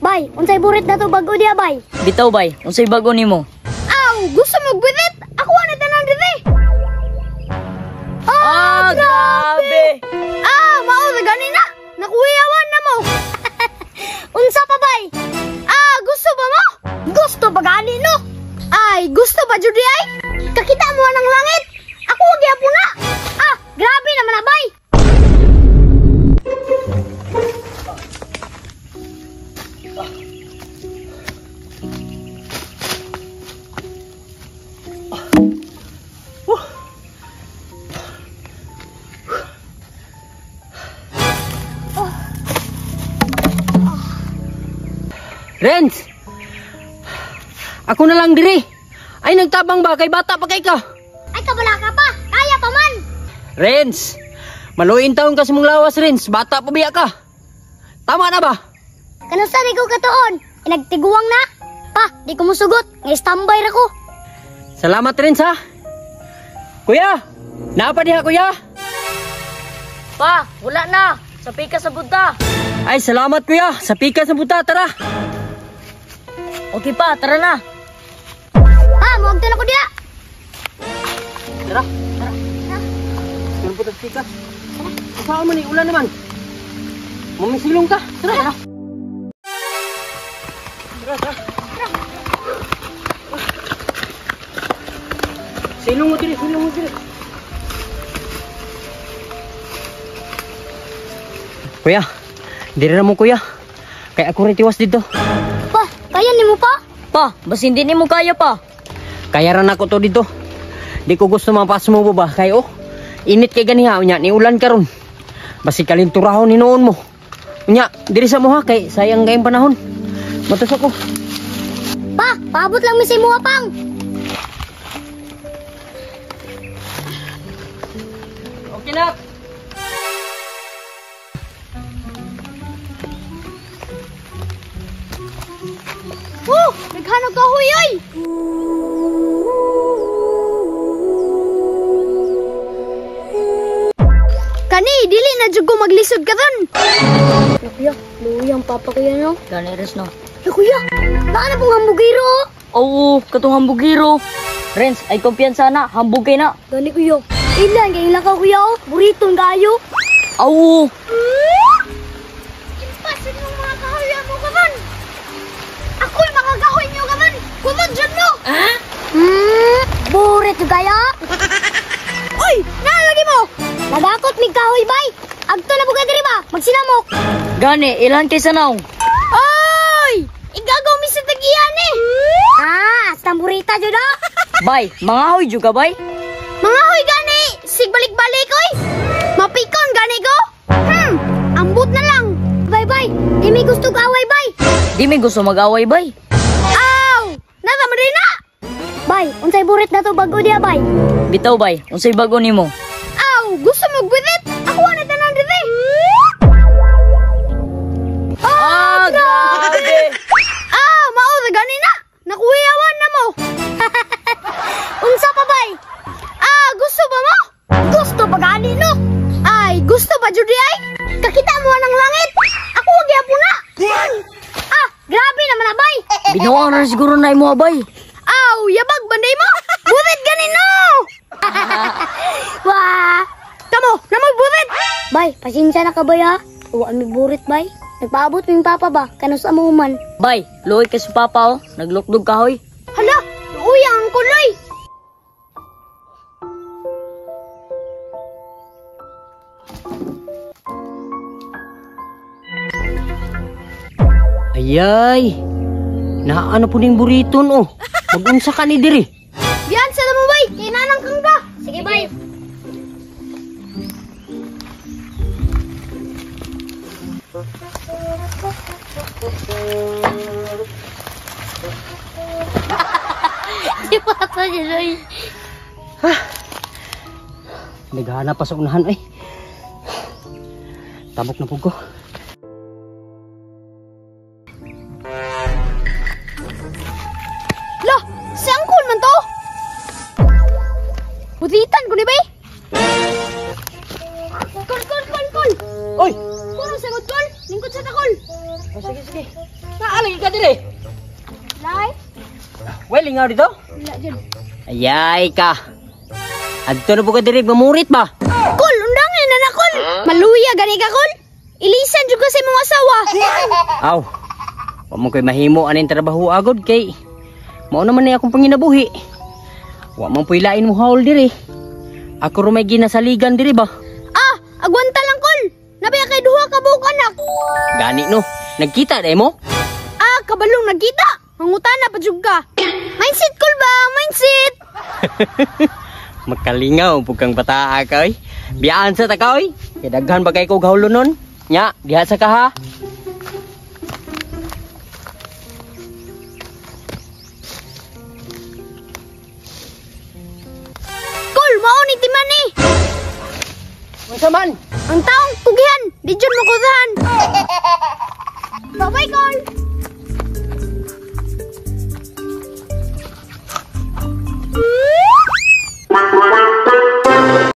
Bay, unsay burit na to bago diya, bay? Bitaw bay, unsay bago nimo? Aw, gusto mo gwidit? Ako na tanan diri. Ah, grabe! Ah, mao na gani na. Nakuyawan na mo. Unsa pa, bay? Ah, gusto ba mo? Gusto ba gani no? Ay, gusto ba jud ay? Kakita mo ng langit. Ako gyapon na. Ah, grabe naman na, bay. Renz! Ako na lang diri. Ay nagtabang ba kay bata pa kay ka? Ay kabala ka pa, kaya pa man. Renz! Maluin taon ka sa mong lawas, Renz. Bata pa biya ka. Tama na ba? Kanusta di ko katuon? Inagtiguang na? Pa, di ko musugot. Nga standby ra ko. Salamat, Renz, ha? Kuya! Naa pa diha, kuya? Pa, wala na. Sa pika sa buta. Ay, salamat, kuya. Sa pika sa buta, tara. Okay pa, tara na. Pa, muagto na ko diha. Tara, tara. Tara po sa pika. Saan man eh, ulan naman. Mamisilong ka. Tara, tara. Tara, tara. Silong mo diri, silong mo diri. Kuya, diri na mo kuya. Kaya ako rin tiwas dito. Pa, kaya nimo pa? Pa, bas hindi nimo kaya pa. Kaya ran ako to dito. Di ko gusto mapasmo ba kay oh. Init kay ganiha unya ni ulan karon. Basi kalinturahon ni noon mo. Unya, diri sa mo ha kay sayang kayong panahon. Matos ako. Pa, paabot lang mi sa imuha pang. Okay na. Oh, naghanong kahoy oy. Kani, dili na jud ko maglisod karon. Kuya, luyang papa kuya no. Gani res no. Kuya, baka na pong hambugiro. Oo, katong hambugiro. Renz, ay kumpiyansa na, hambog kay na. Gani kuya. Ilan kay ilang ka kuya oh, buriton kayo. Aw. Impasin yung mga kahoy mo karon. Ako'y mga kahoy niyo karon. Kumod jud mo. Ah? Burit jud kayo. Oy, naalagi mo. Nagakot mig kahoy bay. Agto na bugay diri ba? Magsinamok. Gani, ilan kay sanaw? Oy! Igagaw mi sa tagiyan eh. Ah, tamburita jud oh. Bay, mga hoy jud ka bay. Mga hoy gani, sig balik-balik oy. Mapikon gani ko. Ambot na lang. Bay bay, di mi gusto away bay. Di mi gusto mag-away bay. Aw, nada man na. Bay, unsay burit na to bago diya bay? Bitaw bay, unsay bago nimo? Aw, gusto mo gwidit? Ako na tanan diri. Ah, grabe! Ah, mao na gani na. Nakuyawan na mo. Unsa pa bay? Ah, gusto ba mo? Gusto ba gani no? Ay, gusto ba jud ay? Kakita mo ng langit. Ako gyapon na. Ah, grabe naman na bay. Binuang na siguro na imo bay. Aw, yabag banday mo. Burit gani no. Wah! Kamo, namoy burit. Bay, pasensya na ka bay ha. Uwa mi burit bay. Nagpaabot ming papa ba? Kanus amo man. Bay, luoy kay sa papa oh. Naglukdog kahoy. Hala, luoy ang kuloy. Ayay. Naano po ning buriton oh. Magunsa ka ni diri. Diyan sa mo bay, kay nanang kang ba. Sige bay. Si papa si Roy. Naghahanap pa sa unahan ay. Tabok na po ko. Lah, si angkol man to. Butitan ko ni bay. Kol, kol, kol, kol. Oy! Puro sagot kol. Lingkod sa takol. Oh, sige, sige. Naalagi ka dire. Lai, Well, lingaw dito. wala jud. Ayay ka. Adto na po ka dire mamurit ba? Kol, undangin na na kol. Maluya gani ka kol. Ilisan jud ka sa imong asawa. Aw. Wa mo koy mahimo aning trabaho agod kay mao naman ni akong panginabuhi. Wa man puy lain mo haol dire. Ako ro may ginasaligan dire ba? Ah, agwanta lang kol. Nabaya kay duha ka buok anak. Gani no. Nagkita day mo? Ah, kabalong nagkita. Mangutana pa jud ka. Mindset kol ba? Mindset. Makalingaw pug kang bataa ka oy. Biyaan sa ta ka oy. Kay daghan ba kay ko gahulon nun? Nya, diha sa ka ha. Kol, mao ni timan ni. Unsa man? Ang taong tugihan, di jud makudahan. Bye-bye, Kol.